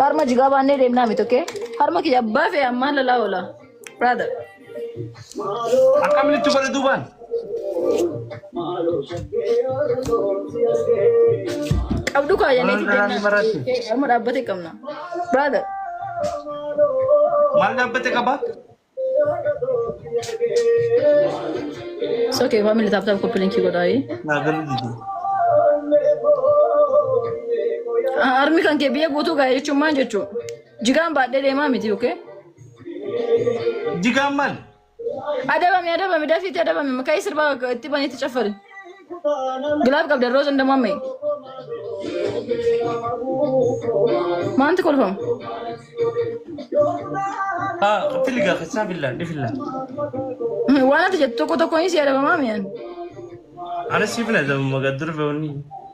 Harma jigaa baannee deemnaa miti okay? Harma kiyya abbaa fe'e ammaan lalaa oola. Brother. Akkamitti godhe duubaan? Qabdu kaayyaneeti Maal dharaan deemnaa. maraatti? Harma dhaabbate qabna. Brother. Maal dhaabbate qaba? It's okay, family tap tap copy link godhaayi. Naa galu dide. Harmi kan kee biyya guutuu gaa'e jechuun maal jechuu? Jigaan baadhee deemaa miti okay? Jigaan maal? Adabami adabami dafiitti adabami makaa sirbaa itti baniitti caffari. Gilaaf qabda rooza hin damamee. Maanti kolfama? Ah, filigaa keessaa fillaan ni fillaan. Waan ati jettu tokko tokko si adabamaa mi'an. Anis si fila adabama gaddur fe'uuni.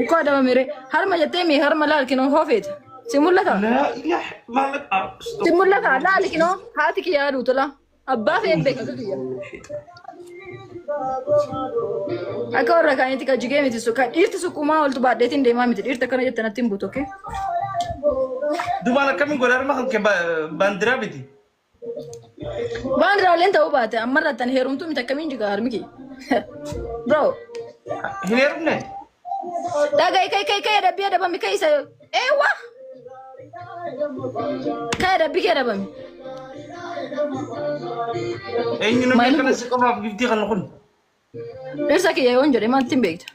Ikkoo adabame ree. Harma jettee mi harma laal kinoo hoofeeta. Si mul'ata? Laa ilaha maallaqa. Si mul'ata laal kinoo haati kiyya yaadu tola. Abbaa fe'een beeka akka kiyya. Akka warra kaaniitti kan jigee miti su kan dhiirti suqumaa oltu baadheetiin deemaa miti dhiirti akkana jette natti hin buutu okay? Dubaan akkamiin godha harma kan kee baandiraa biti. Waan irraaleen ta'uu baate ammarra tan heerumtuu miti akkamiin jiga harmi kiyya. Bro, Hin heerumne? dhaga'i kai kai kai adabbii adabami kai isa eewwa. Kai adabbii kee adabami. Eenyu namni Maal akkana si qofaaf giftii kan kun? Dhirsa kiyya yoon jedhe maal ittiin beekta?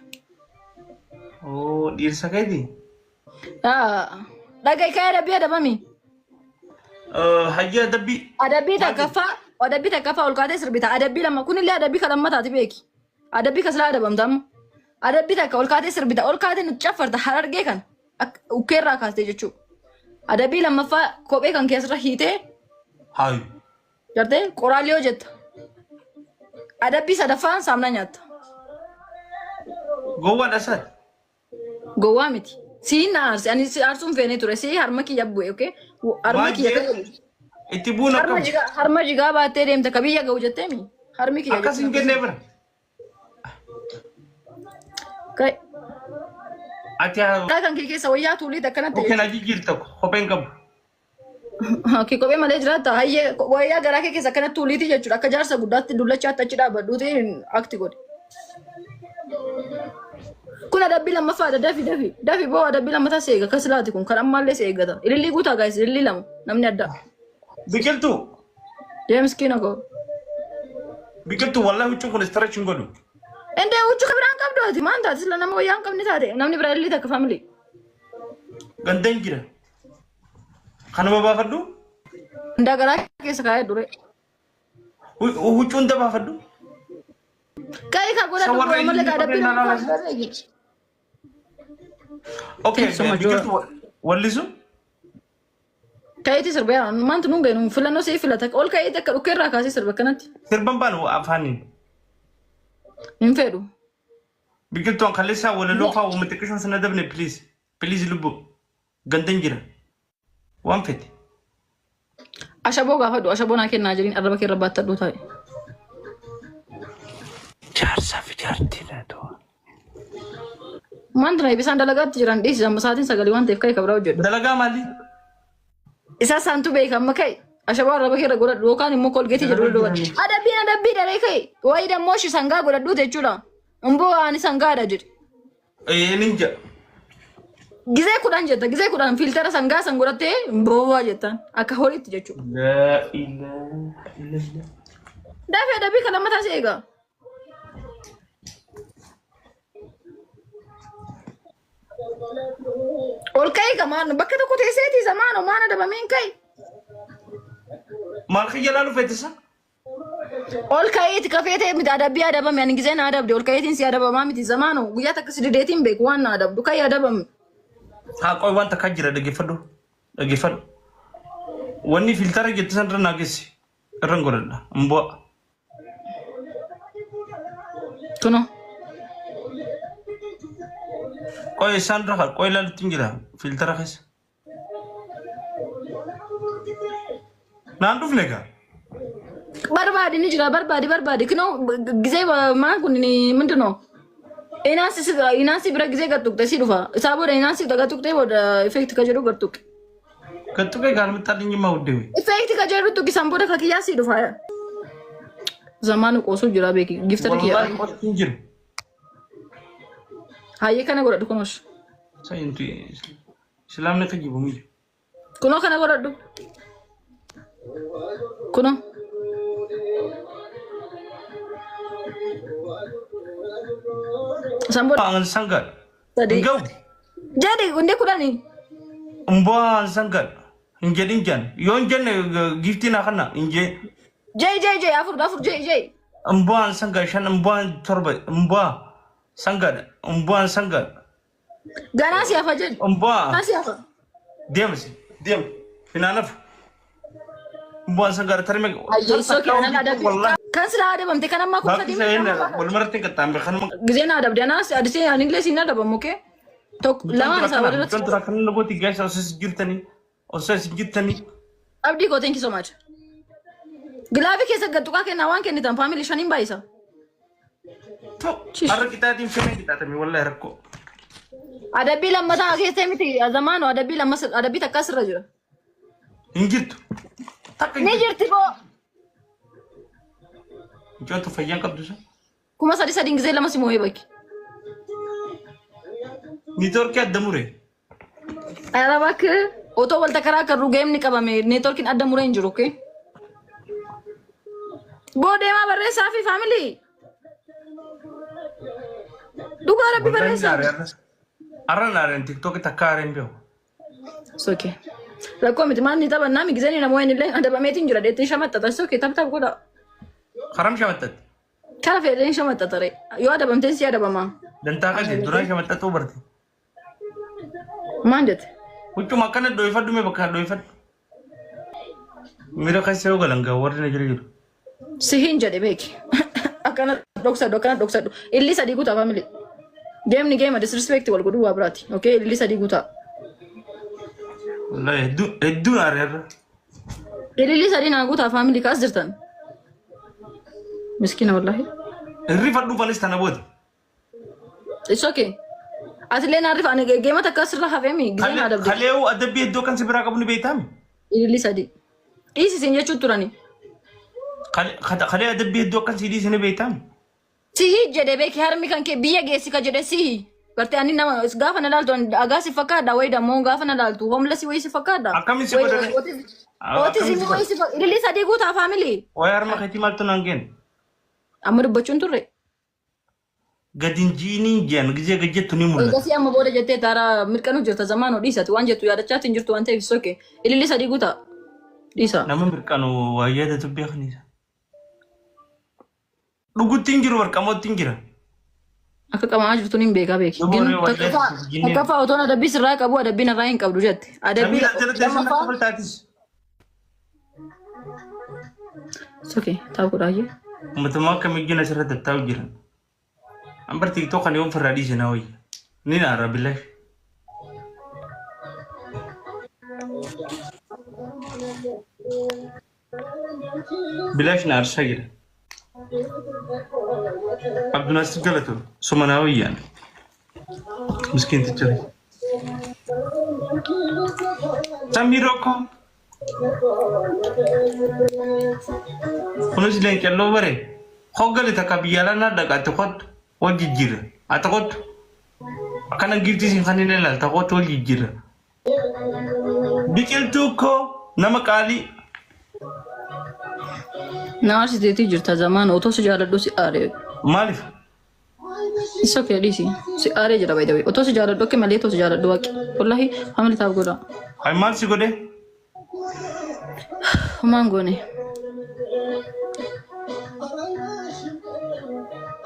Oo dhiirsa keeti. Dhaga'i kai adabbii adabami. Hayya adabbii. Adabbii takkaffaa adabbii takkaffaa ol kaatee sirbita. Adabbii lama kunillee adabbii kan lammataati beeki. Adabbii kasilaa adabamta amma. Adabbii takka ol kaatee sirbita. Ol kaatee nuti caffarta harargee kan ukkeerraa kaastee jechuudha. Adabbii lammaffaa kophee kan keessarra hiitee Haayu. gartee qoraallee hojjetta. Adabbii sadaffaan saamnaa nyaatta. Gowwaadha isaati. Gowwaa miti. Sii na aarse. Ani si aarsuun feenee ture. Sii harma kiyya bu'e okay? Harma kiyya Maal Itti bu'uun harma akkam? jigaa harma jigaa baattee deemta ka biyya ga'u jettee mi? Harmi kiyya Akkas hin jennee bira. Kai Ati haa kan kee keessa wayyaa tuuliit akkanatti kopheen ajii jirta kopheen qabu. Okay, kophee malee jiraatta. Hayyee wayyaa garaa kee keessa akkanatti tuuliiti jechuudha. Akka jaarsa guddaatti dullachaatti achi dhaabbadhuuti akti godhi. Kun adabbii lammaffaadha. Dafi dafi dafi boo adabbii lammataa si eega. Akkas laati kun kan ammaallee si eeggata. Ilillii guutaa gaayis ilillii lama namni adda. Biqiltuu. Jee miskiina koo. Biqiltuu wallahi huccuun kun istirachi hin godhu. Indee huccuu kan biraan qabdu ati maan taate sila nama wayyaa hin qabne taate namni biraa ilillii takka family. Gandeen jira. Kanuma baafadhu. Hundaa garaa keessa kaa'ee dure. Huccuu hunda baafadhu. Ka'ii kaa godhadhu Isa warra malee inni adabbii kopheen lammaffaa laalaa irra eegi. Okay, Thank you so much, biqiltuu wallisu. Ka'iitii sirba yaa maantu nuun ga'e nuun filannoo sii filata ol ka'iitii akka dhukkee irraa kaasee sirba akkanatti Sirban baanu afaaniin. hin fedhu. Biqiltuun kalleessaa walaloo fa'aa uuma xiqqishoon sana dabne please. Please lubbu. Gandan jira. Waan fete. Ashaboo gaafadhu ashaboo naa kennaa jedhiin arraba kee irra baattadhu taa'e. Jaarsaa fi jaartii na ta'u. Maanti na ibisaan dalagaatti jiran dhiisi amma sa'aatiin sagalii waan ta'eef ka'e kabira hojjedhu. Dalagaa maali? Isa saantu beeka amma ka'e ashaboo arraba kee irra godhadhu yookaan immoo kolgeetii jedhu godhadhu. Adabbiin adabbii daree ka'e wayii dammoo shi sangaa godhadhuuti jechuudha. Imboo ani sangaadha jedhe. Ee nin jedha. Gizee 10 jetta gizee 10 fiiltara sangaa san godhattee boowwaa jettaan akka horiitti jechuudha. Laa ilaaha illallah. Dafee dabii kan lammataa si eega. Ol ka'ii kamaan bakka tokko teesseeti zamaano maan adabameen ka'i. Maal kiyya laalu feetisa? Ol ka'iiti kafee ta'e miti adabbii adabame ani gizee na adabde ol ka'iitiin si adabamaa miti zamaano guyyaa takka si dideetiin beeku waan na adabdu ka'i adabame. Haa qoy waan takkaa jira dhaggeeffadhu. Dhaggeeffadhu. Wanni filtara jettu san irra naa geessi. Irran godhadha. Hin bu'a. Kuno. Qoy isaan dura qoy ilaalutti hin jira filtara keessa. Naan dhufne egaa. Barbaadi ni jira barbaadi barbaadi kinoo gizee maan kun ምንድን ነው inaansi bira gizee gad tuqxe si dhufa isaa booda inaansi gad tuqxee booda effect ka jedhu gad tuqxe. Gattuqee gaalmattaallinyimmaa ውዴ ወይ Effect ka jedhu tuqi san booda ka kiyyaa sii dhufa. Zamaanu qoosuu jira beeki. Giftara kiyyaa. Wallahi qosti hin jiru. Hayyee kana godhadhu kunoos. Sayintu islaamni ka jibu miidha. Kunoo kana godhadhu. Kunoo. San booda Aan sangal. sadii. Hin ga'u. Jedhi hundee kudhanii. Umboo aan sangal. Hin jedhin jan. Yoo hin jenne giftii naa kanna hin jee. Jee jee jee afur afur jee jee. Umboo aan sangal shan umboo aan torba umboo sangal umboo aan sangal Ganaa si hafa jedhi. umboo Ganaa si hafa. deemsi deem finaanaf umboo aan sangal tarme. Hayyee soo kennan adabbii. Kan silaa adabamte kan ammaa kuma Bakki sadii. sa'een walmarratti hin qaxxaamne kanuma. Gizeen adabde anaas adisee anillee siin adabamu kee. Tokko lamaan isaa walirratti. Wantoota akkana gooti gaisa osoo isin jirtanii osoo isin jirtanii. Abdii koo thank you so much. Gilaafii keessa gadduqaa kennaa waan kennitan faamilii shaniin baay'isa. Har'a qixaatiin fenee qixaatamee wallahi rakkoo. Adabbii lammataa keessee miti zamaanu adabbii lammas adabbii takka asirra jira. Hin jirtu. Takka hin Ni jirtu. jirti boo. Ijoollee fayyaan qabdu sun. Kuma sadi sadiin gizee lama si moo'ee bakki. Niitoorkii adda mure. Ara bakki otoo wal takaraa kan rugeemni qabame neetworkiin adda muree hin jiru okay. Boo deemaa barreessaa fi faamilii. Dhugaa rabbi barreessaa. Har'a naareen tiktookii takka haareen beeku. It's okay. Rakkoo miti maal ni taphannaa mi gizeen namoonni illee adabameetiin jira deettiin shamaxxata. It's okay tap tap godha. Karam shamaxxatte. Kara fedheen shamaxxatare. Yoo adabamteen si adabama. Dantaa qabdi duraan shamaxxatuu barte. Maal jette? Huccuma akkana dho'ifadhu mee bakka dho'ifadhu. Miira keessa yoo galan gaa warri na jira jiru. Sihin jedhe beeki. Akkana dhoksadhu akkana dhoksadhu. Illi sadii guutaa faamilii. Geemni geema disrespect wal godhuu waa biraati. Okay illi sadii guutaa. Wallahi hedduu hedduun aaree har'a. Ililli sadii naa guutaa faamilii kaas jirtan. Miskiina wallahi. Hirrifadhu fanis tana booda. It's okay. Atillee naa rifa ani geema takka sirra hafeemi gizeen adabde. Kaleewu adabbii hedduu kan si biraa qabu ni beektaami. Ililli sadii. Dhiisisin jechuun turani. Kalee adabbii hedduu akkan si dhiise ni beektaami. Sihi jedhe beeki harmi kan kee biyya geessi ka jedhe sihi. Gartee ani nama gaafa na laaltu ani dhagaa si fakkaadha wayi dammoo gaafa na laaltu homeless wayii si fakkaadha. Akkamiin si godhame? Autism wayii si fakkaadha. Ililli sadii guutaa faamilii. Waa'ee harma keetii maaltu naan geenne? Amma dubbachuun turre. Gadi hin jiiniin jeen gizee gad jettu ni mul'ata. Ergasii amma booda jettee taara mirqanuu jirta zamaanoo dhiisati waan jettu yaadachaatti hin jirtu waan ta'eef soke. Ililli sadii guutaa. Dhiisa. Nama mirqanu waa yaadatu beekaniisa. Dhugutti hin jiru barqamootti hin jira. Akka qabamaa jirtu hin beekaa beeki. Yommuu Gin warri waa yaadatu jinneen. takkaffaa otoon adabbii sirraa qabu adabbiin irraa hin qabdu jette. Adabbii Samii jala teessuma lammaffaa. kafaltaatis. Soke taa'u godhaayyee. Uummatummaa akkamii jina asirra tattaa'u jiran. Ambar tiktoo kan yoom firraa dhiise na wayya. Ni naara billahi. Bilaash na aarsaa jira. Abdunaasir galatu suma naa wayyaan. Miskiinticha. Samii rokkoo. Kunis leencalloo bare. Hoggali takka biyya alaa naa dhaqaatti kottu wal jijjiirra. Ati kottu. Akkana giiftii siin kan hin ilaalta kottu wal jijjiirra. Biqiltuu koo nama qaalii. Na aarsiteetii jirta zamaan otoo si jaaladhu si aaree. Maaliif? It's okay dhiisi. Si aaree jira by the way. Otoo si jaaladhu akka malee otoo si jaaladhu waaqi. Wallahi family taaf godha. Hay maal si godhe? Homaan goone.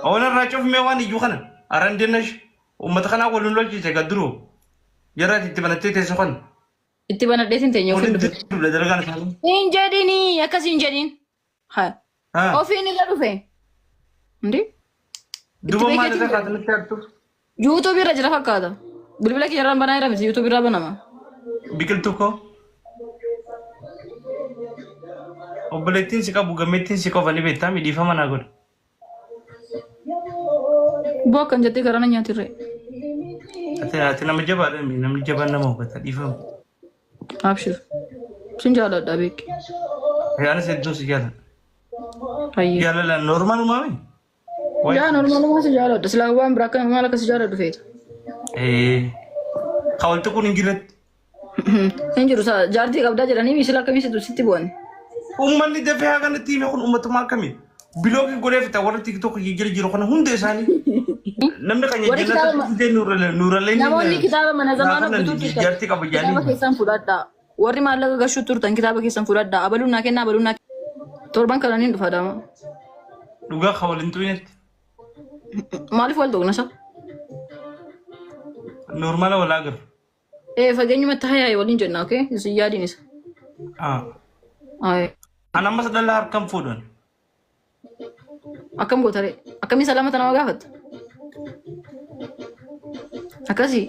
Oona irraa cufmee waan iyyuu kana. Aran dennash. Uummata kanaa waliin lolchiise gadduruu. Jarraati itti banattee teessu kana. Itti banadheetiin teenya ofiin Waliin dhufe. dirudha dalagaan isaanii. Hin jedhinii akkas hin jedhin. Haa. Haa. Ofiin irra dhufe. Ndi? Duuba maal beekeetiin irra jira. kaatanitti artu? YouTube irra jira fakkaata. Bilbila kiyya irraan banaa jira miti YouTube irraa banama. Biqiltuu koo. Obboleettiin si qabu gameettiin si qofa ni beektaa midhiifama naa godhe. Boo akkan jettee garaa na nyaatirre. Ati ati nama jabaadha namni jabaan nama hubata dhiifama. Abshir. Sin jaaladha beeki. Anis hedduun si jaaladha. Hayyee. Jaalala normal uumame? Yaa normalumaa si jaaladha. Silaa waan biraa akkana maal akka si jaaladhu feeta. Kawalti kun hin jirretti. Hin jiru jaartii qabdaa jedhanii sila akkamii sitti bu'an. Uummanni dafee haa kanatti hime kun uummatuma akkamii? Bilookii godhee fixa warra TikTok jira jiru kana hunda isaanii. Namni kan Warri kitaaba jannata nuurallee Namoonni kitaaba mana zamaana bituu turtan jaartii qaba kitaaba jaanii. keessan fudhadhaa. Warri maallaqa gashuu turtan kitaaba keessan fudhadhaa. Abaluun naa kennaa, abaluun naa torban kana niin dhufa daama. Dhugaa kan waliin xuyinetti. Maaliif wal tuqna sa? Normala walaa agarra. Ee, fageenyumatti hayaa'e waliin jenna, okay? Isin yaadiin isa. Aye. An ammas dhala harkaan fuudhan. Akkam goota ree? Akkamii salaamata nama gaafatta? Akkasii?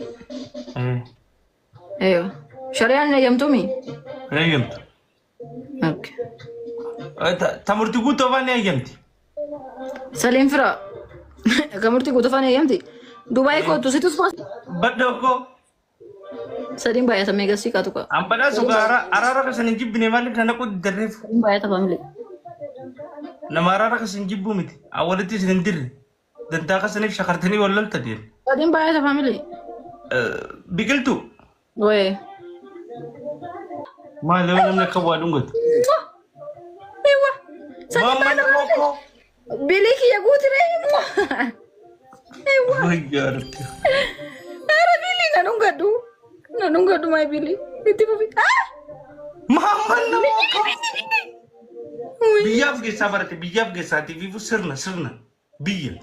Eeyo. Shari'aan hin eeyyamtuumi? Eeyyamtu. Okay. Ta murtii guutuu afaan ni eeyyamti. Saliin fira. Akka murtii guutuu afaan eeyyamti. Dubaayii kootu situ Badda koo. Sadiin baay'ata meeqasii qaatu qaba. An badhaasu araara keessan hin jibbine maaliif na naquu diddarreef? Sadiin baay'ata family. Nama araara keessan jibbuu miti. Awwalitti isin hin dirre. Dantaa keessaniif shakartanii wal lolta deemu. Sadiin baay'ata family. Biqiltuu. Wayee. Maal yoo namni akka waa dhungatu? Ewa. Sadiin Maamma baay'ata nama family. koo. Bilii kiyya guutiree. Ewa. Wayyaa Rabbi. Ara bilii na dhungadhu. Na dhungadhu maay bilii. Itti fufi. Ah! Maamma nama koo. Biyyaaf geessaa barate, biyyaaf geessaatiif sirna sirna biyya.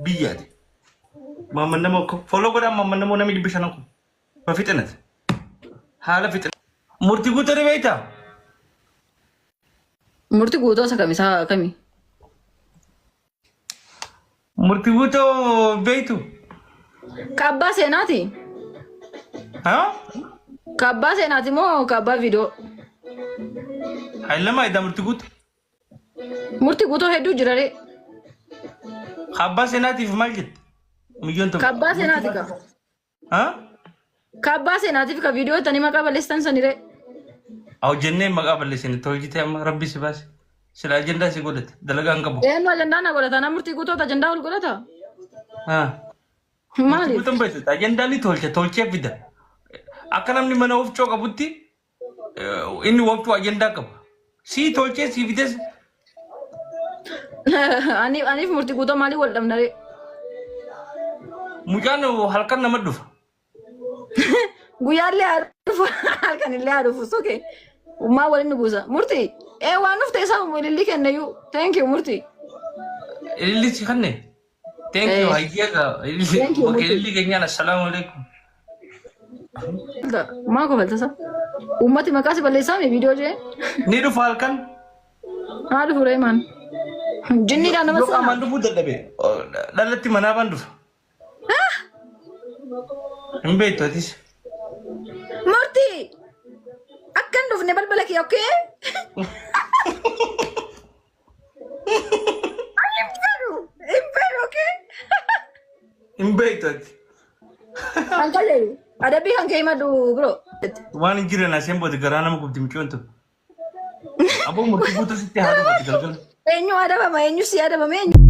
Biyyaati. Maamma nama koo. Follow godhaa maamma nama namni 500 kun. Bafixinati. Haala fixina. Murtii guutuu ni beektaa? Murtii guutuu isa kami isaa kami? Murtii guutuu beektu? Ka abbaa seenaati? Haa? Ka abbaa seenaati moo ka abbaa viidiyoo? Haylamaa iddaa murtii guutuu. Murtii guutuu hedduu jira ree. Ka abbaa seenaatiif maal jette? Miyyoon Ka tokko. abbaa seenaati ka. Haa? Ka abbaa seenaatiif ka viidiyoo tani maqaa balleessitan sani ree. Aw jennee maqaa balleessine tolchitee amma rabbi si baase. Sila ajandaa si godhate dalagaa hin qabu. Eenyu ajandaa na godhata? Na murtii guutoota ajandaa ol godhata? Haa. Murtii Maaliif? guutuun beektu ajandaa ni tolcha tolchee fida. Akka namni mana wofcoo qabutti inni wofcoo ajandaa qaba. Sii tolchee sii fides. Aniif murtii guutoo maaliif wal dhabna ree? Mucaan halkan nama dhufa. Guyyaallee haa dhufu, halkanillee haa dhufu, soke. Maa waliin nu buusa. Murtii. Ee, waan dhufte isaa ilillii kennayyuu. Thank you, murtii. Ililli si kanne. Thank you hayyeega. Thank you, Bakka murtii. ililli keenyaan assalaamu alaikum. Maa kofalta isa? Uummati maqaa si balleessaa mi viidiyoo jee? Ni dhufa halkan. Haa dhufu ree maan. Jinniidhaan nama Yoo qaamaan seenaa. dhufuu dadhabe dhalatti manaa baan dhufa. Hin beektu atis. Murtii! Akka hin dhufne balbala kee, okay? Ani hin fedhu! Hin fedhu, okay? Hin beektu ati. Kan qajeelu. Adabbii kan kee himadhu bro. Waan hin jirre naaseen booda garaa nama gubdi mucaan tun. Aboo murtii guutuu sitti haa dhufati galgala. Eenyu adabama? Eenyu si adabame? Eenyu?